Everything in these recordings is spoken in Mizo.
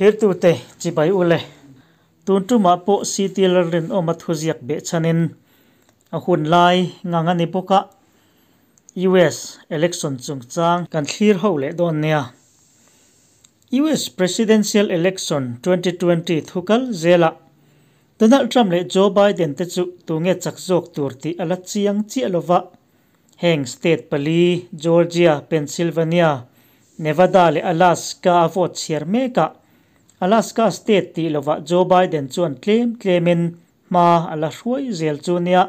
Thirtute chibai ule. Tun tumah pawh CT Lalrinawma thuziak behchhanin a hun lai ngang a ni bawk a, US election chungchang kan thlir ho leh dawn nia. US Presidential Election 2020 thukal zelah Donald Trump leh Joe Biden te chu tunge chak zawk tur tih a la chiang chiah lova. Heng state pali, Georgia, Pennsylvania, Nevada leh Alaska a vote chhiar mek a. Alaska state tih lovah Joe Biden chuan tlem tlemin hma a la hruai zel chu nia.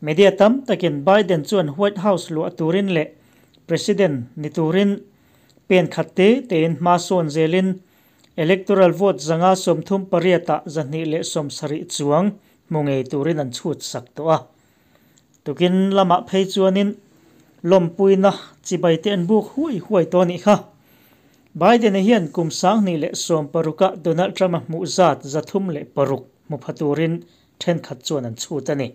Media tam takin Biden chuan White House luah turin leh President ni turin pen khat te tein hma sawn zelin electoral vote 538 ah 270 chuang hmu ngei turin an chhut sak tawh a. Tukin lamah phei chuanin lawmpuina chibai te an buk huai huai tawh a nih kha. Biden-a hian kum 2016-a Donald Trump-a hmuh zat 306 hmu pha turin thenkhat chuan an chhut a ni.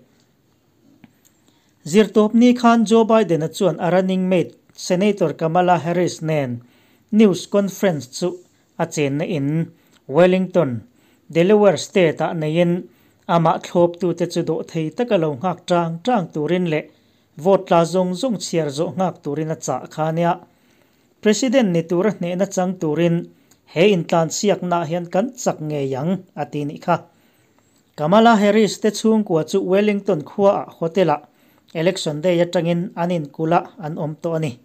Zirtawpni khan Joe Biden-a chuan a running mate Senator Kamala Harris nen news conference chu a chenna in Wellington, Delaware State-ah neiin amah thlawptute chu dawhthei taka lo nghak tang tang turin leh vote tla zawng zawng chhiar zawh nghak turin a chah kha nia. President ni tura hnehna chang turin he intlansiaknaah hian kan chak ngei ang, a ti nih kha. Kamala Harris te chhungkua chu Wellington khuaah hotel-ah Election Day atangin an inkulh a an awm tawh a ni.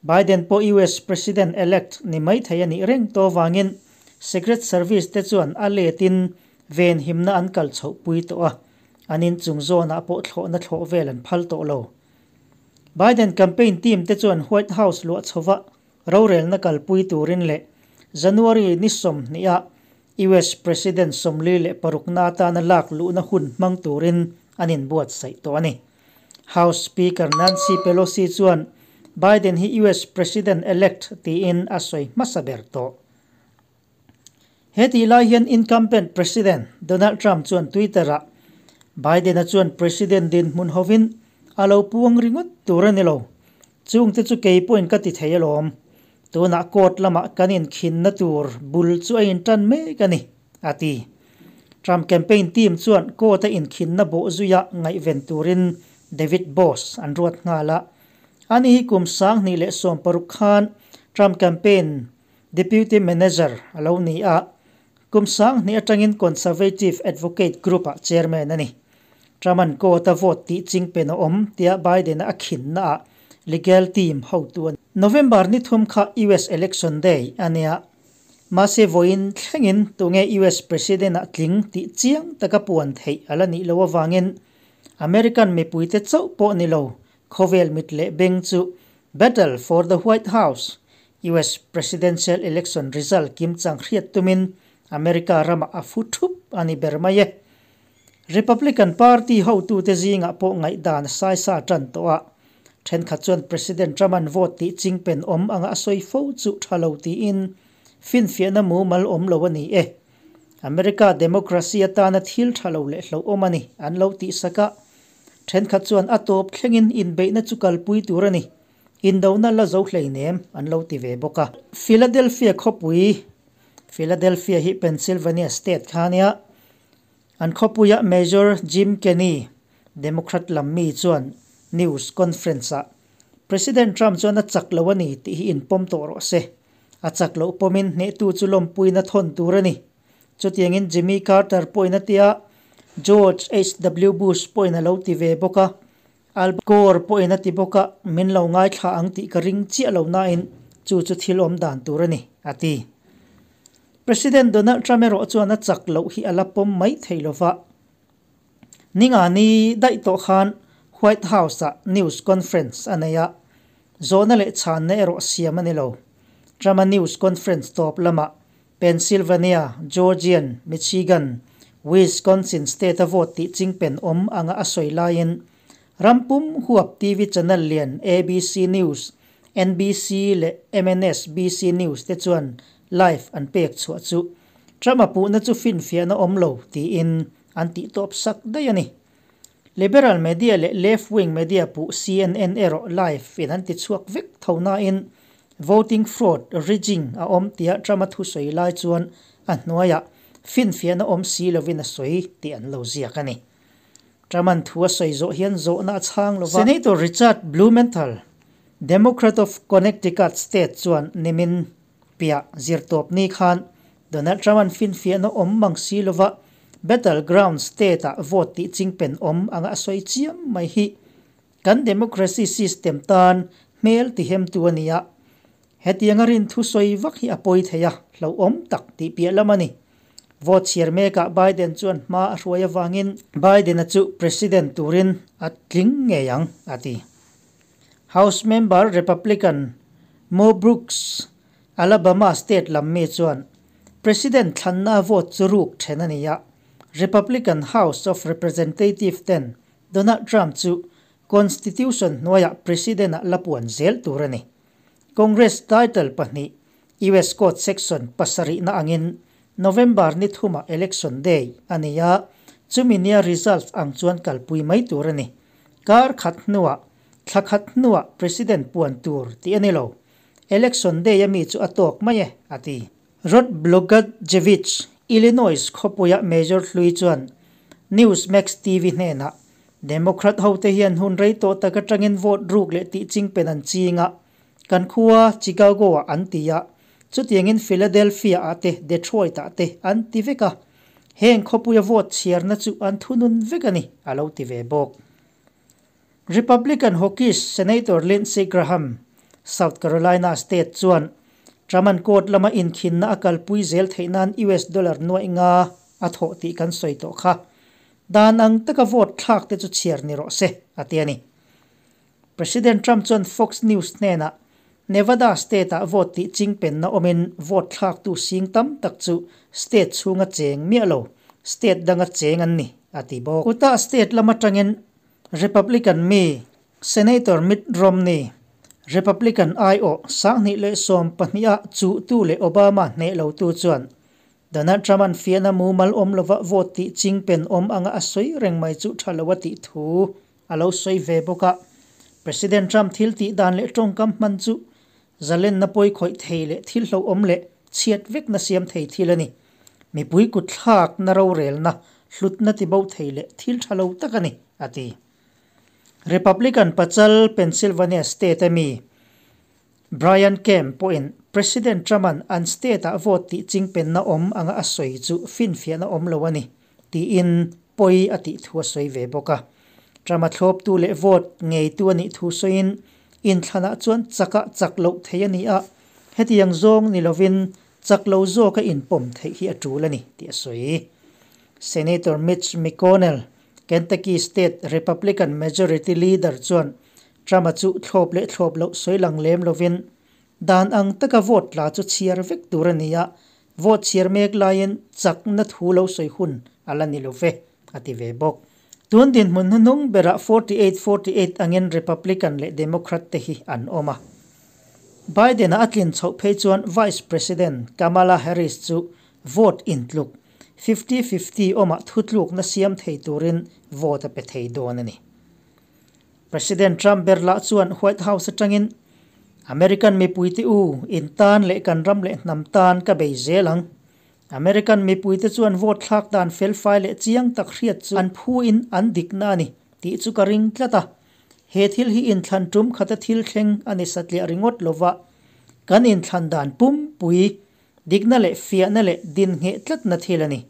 Biden pawh US President-elect ni maithei a nih reng tawh avangin Secret Service te chuan a letin venhimna an kal chhohpui tawh a, an inchung zawnah pawh thlawhna thlawh vel an phal tawh lo. Biden campaign team te chuan White House luah chhova rorelna kalpui turin leh January ni 20 ah US President 46na atana lak luhna hun hmang turin an inbuatsaih tawh a ni. House Speaker Nancy Pelosi chuan Biden hi US President-elect tiin a sawi hmasa ber tawh. He tih lai hian incumbent President Donald Trump chuan Twitter-ah Biden-a chuan President dinhmun hovin a lo puang ringawt tur a ni lo. Chungte chu kei pawhin ka ti thei alawm. Tunah court lamah kan inkhinna tur bul chu a intan mek a ni, a ti. Trump campaign team chuan court-a inkhinna bawh zuia ngaihven turin David Boss an ruat nghal a. Ani hi kum 2016 khan Trump campaign deputy manager a lo ni a, kum 2000 atangin Conservative Advocate Group-ah chairman a ni. Trump-a'n court-a vote tih chingpen a awm tia Biden-a a khinnaah legal team hotu a ni. November ni 3 kha US Election Day a nia. Mahse vawiin thlengin tunge US President-ah tling tih chiang taka puan theih a la nih loh avangin American mipuite chauh pawh ni lo khawvel mit leh beng chu Battle for the White House, US Presidential Election result kimchang hriat tumin America ramah a fu thup a ni ber mai e. Republican Party hotute zingah pawh ngaihdan saisa tan tawh a, thenkhat chuan President Trump-a'n vote tih chingpen awm anga a sawi fo chu tha lo tiin finfiahna mumal awm lo a ni e. America democracy atana thil tha lo leh hlo awm a ni an lo tih sak a, thenkhat chuan a tawp thlengin inbeihna chu kalpui tur a ni, indona la zo hleinem an lo ti ve bawk a. Philadelphia khawpui, Philadelphia hi Pennsylvania state kha nia, an khawpuia Major Jim Kenney, Democrat lam mi chuan news conference-ah President Trump chuan a chak lo a ni tih hi inpawm tawh rawh se. A chak loh pawmin hnehtu chu lawmpuina thawn tur a ni. Chutiangin Jimmy Carter pawhin a ti a, George H.W. Bush pawhin a lo ti ve bawk a, Al Gore pawhin a ti bawk a, min lo ngaithla ang tih ka ring chiah lo nain chu chu thil awm dan tur a ni, a ti. President Donald Trump erawh chuan a chak loh hi a la pawm mai thei lova. Ninga ni daih tawh khan White House-ah news conference a nei a, zawhna leh chhanna erawh siam a ni lo. Trump-a news conference tawp lamah Pennsylvania, Georgian, Michigan, Wisconsin state-a vote tih chingpen awm anga a sawi laiin rampum huap TV channel lian ABC News, NBC leh MNSBC News te chuan live an pek chhuah chu Trump-a puhna chu finfiahna awm lo tiin an tih tawp sak daih a ni. Liberal media leh left wing media puh CNN erawh live in an ti chhuak vek tho nain Voting fraud, rigging, a awm tia Trump-a thusawi lai chuan a hnuaiah finfiahna awm si lovin a sawi tih an lo ziak a ni. Trump-a'n thu a sawi zawh hian zawhna a chhang lova. Senator Richard Blumenthal, Democrat of Connecticut State chuan nimin piah zirtawp ni khan Donald Trump-a'n finfiahna awm mang si lova battleground state-ah vote tih chingpen awm anga a sawi chiam mai hi kan democracy system tan hmel tihemtu a ni a, hetianga rin thusawi vak hi a pawi thei a, hlauhawm tak tih piah lam a ni. Vote chhiar mekah Biden chuan hma a hruai avangin Biden-a chu President turin a tling ngei ang, a ti. House member Republican Mo Brooks, Alabama state lam mi chuan President thlanna vote chu ruk then a ni a, Republican House of Representative ten Donald Trump chu Constitution hnuaiah President-ah la puan zel tur a ni. Congress title pahnih, US Code Section pasarihna angin November ni thumah Election Day a ni a, chumi nia results ang chuan kalpui mai tur a ni. Kar khat hnuah, thla khat hnuah President puan tur tih a ni lo. Election Day a mi chu a tawk mai e, a ti. Rod Blagojevich, Illinois khawpuia Major hlui chuan Newsmax TV hnenah, Democrat hote hian hun rei tawh tak atangin vote ruk leh tih chingpen an ching a, kan khua Chicago-ah an ti a, chutiangin Philadelphia-ah te Detroit-ah te an ti vek a, heng khawpuia vote chhiarna chu an thunun vek a ni, a lo ti ve bawk. Republican hawkish Senator Lindsey Graham, South Carolina state chuan Trump-a'n court lama inkhinna a kalpui zel theih nan US dollar nuaih nga a thawh tih kan sawi tawh kha. Dan ang taka vote thlak te chu chhiar ni rawh se, a ti a ni. President Trump chuan Fox News hnenah Nevada state-ah vote tih chingpenna awmin vote thlaktu sing tam tak chu state chhunga cheng miah lo, state danga cheng an ni, a ti bawk. Utah state lam atangin Republican mi Senator Mitt Romney, Republican aiawh 2012-ah chuhtu leh Obama hneh lotu chuan Donald Trump-a'n fiahna mumal awm lova vote tih chingpen awm anga a sawi reng mai chu tha lo a tih thu a lo sawi ve bawk a. President Trump thil tih dan leh tawngkam hman chu zalenna pawi khawih thei leh thil hlauhawm leh chhiat vekna siam thei thil a ni. Mipui kutthlakna rorelna hlutna ti bo thei leh thil tha lo tak a ni, a ti. Republican pachal Pennsylvania state-a mi Brian Kemp pawhin President Trump-a'n an state-ah vote tih chingpenna awm anga a sawi chu finfiahna awm lo a ni, tiin pawi a tih thu a sawi ve bawk a. Trump-a thlawptu leh vote ngeitu a nih thu sawiin inthlanah chuan chakah chak loh thei a ni a, hetiang zawng ni lovin chak lo zawka inpawm theih hi a tul a ni tih a sawi. Senator Mitch McConnell, Kentucky State Republican Majority Leader chuan Trump-a chu thlawp leh thlawp loh sawi lang lem lovin dan ang taka vote tla chu chhiar vek tur a ni a, vote chhiar mek laiin chakna thu lo sawi hun a la ni lo ve, a ti ve bawk. Tun dinhmun hnuhnung berah 48, 48 angin Republican leh Democrat te hi an awm a. Biden-a a tlin chhoh phei chuan Vice President Kamala Harris chu vote intluk 50, 50 awmah thutlukna siam thei turin vote a pe thei dawn a ni. President Trump ber lah chuan White House atangin, American mipuite u, in tan leh kan ram leh hnam tan ka bei zel ang. American mipuite chuan vote thlak dan felfai leh chiang tak hriat chu an phu in an dikna a ni tih chu ka ring tlat a. He thil hi inthlan tum khata thil thleng a ni satliah ringawt lova, kan inthlan dan pumpui, dikna leh fiahna leh dinngeh tlatna thil a ni.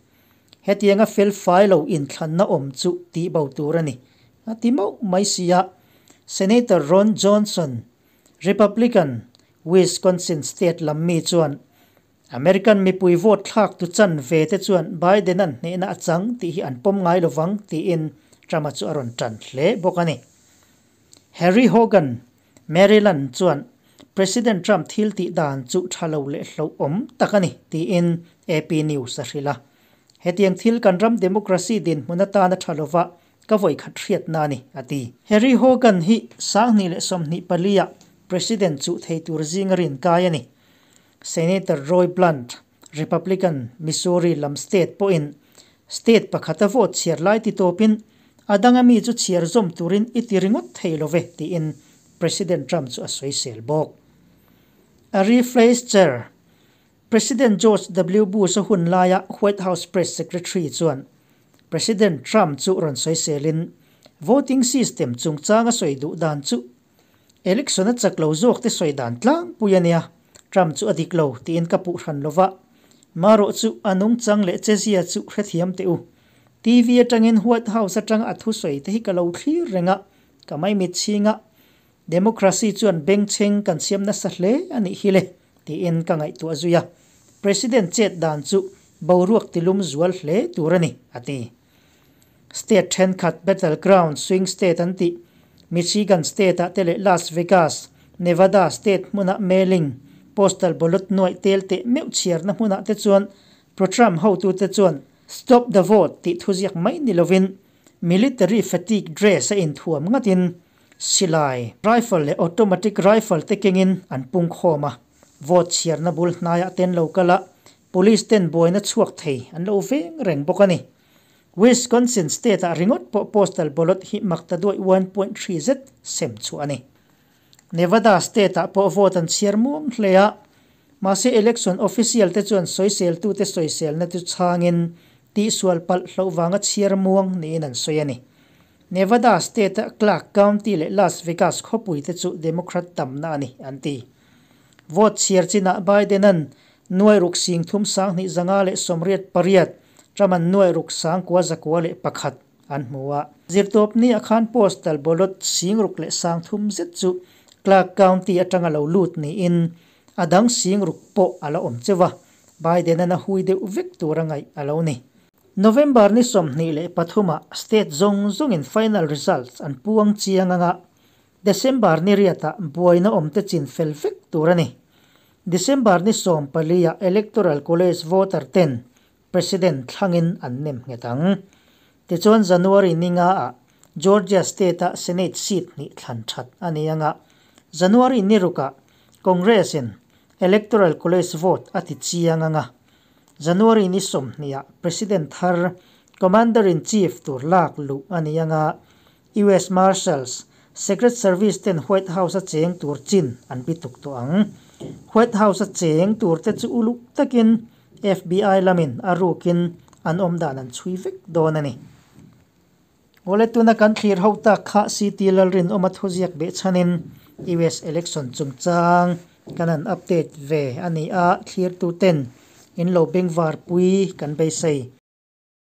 Hetianga felfai lo inthlanna awm chu tih bo tur a ni, a ti mauh mai si a. Senator Ron Johnson, Republican, Wisconsin state lam mi chuan, American mipui vote thlak tu chan ve te chuan Biden-a'n hnehna a chang tih hi an pawm ngai lovang tiin Trump-a chu a rawn tan hle bawk a ni. Harry Hogan, Maryland chuan President Trump thil tih dan chu tha lo leh hlauhawm tak a ni tiin AP News a hrilh a. Hetiang thil kan ram democracy dinhmun atana tha lova ka vawikhat hriatna a ni, a ti. Harry Hogan hi 2024-ah President chuh thei tur zinga rinkai a ni. Senator Roy Blunt, Republican, Missouri lam state pawhin state pakhata vote chhiar lai ti tawpin a danga mi chu chhiar zawm turin i ti ringawt thei lo ve tiin President Trump chu a sawisel bawk. Ari Fleischer, President George W. Bush-a hun laia White House Press Secretary chuan President Trump chu rawn sawiselin, Voting system chungchanga sawi duh dan chu election a chak lo zawk te sawi dan tlangpui a nia, Trump chu a dik lo tiin ka puh hran lo va, marawh chu a nungchang leh chezia chu hrethiam teh u. TV atangin White House atanga a thusawi te hi ka lo thlir reng a, ka maimit chhing a, Democracy chuan bengchheng kan siam nasa hle a nih hi le, tiin ka ngaihtuah zui a. President chet dan chu boruak tilum zual hle tur a ni, a ti. State thenkhat battleground swing state an tih, Michigan state-ah te leh Las Vegas, Nevada state hmuna mailing, postal ballot nuaih tel teh meuh chhiarna hmunah te chuan pro-Trump hotute chuan Stop the vote tih thuziak mai ni lovin Military fatigue dress a inthuam ngatin silai, rifle leh automatic rifle te kengin an pung khawm a, vote chhiarna bul hnaiah ten lo kal a, police ten buaina chhuak thei an lo veng reng bawk a ni. Wisconsin state ah ringawt pawh postal ballot hi makta duai 1.3 zet sem chhuah a ni. Nevada state ah pawh vote an chhiar muang hle a, mahse election official te chuan sawiseltute sawiselna chu chhangin Tihsual palh hloh vanga chhiar muang niin an sawi a ni. Nevada state-a Clark County leh Las Vegas khawpui te chu Democrat tamna a ni, an ti. Vote chhiar chinah Biden-a'n nuai ruk sing thum 2258, Trump-a'n nuai ruk 9101 an hmu a. Zirtawpni ah khan postal ballot 6003 zet chu Clark County atanga lo lut niin a dang 6000 pawh a la awm cheu a. Biden-a'n a hui deuh vek tur a ngaih a lo ni. November ni 23 ah state zawng zawngin final results an puang chiang anga December ni riatah buaina awmte chin fel vek tur a ni. December ni 14 ah Electoral College voter ten President thlangin an nem nghet ang. Tichuan January ni nga ah Georgia state-a Senate seat hnih thlan that a ni anga January ni rukah Congress-in Electoral College vote a ti chiang anga January ni 20 ah President thar Commander-in-Chief tur lak luh a ni anga US Marshals, Secret Service ten White House-a cheng tur chin an bituk tawh ang. White House-a cheng tur te chu uluk takin FBI lamin a rukin an awm dan an chhui vek dawn a ni. Awle tuna kan thlir ho tak kha CT Lalrinawma thuziak behchhanin US election chungchang kan han update ve a ni a, thlirtu ten in lo bengvar pui kan beisei.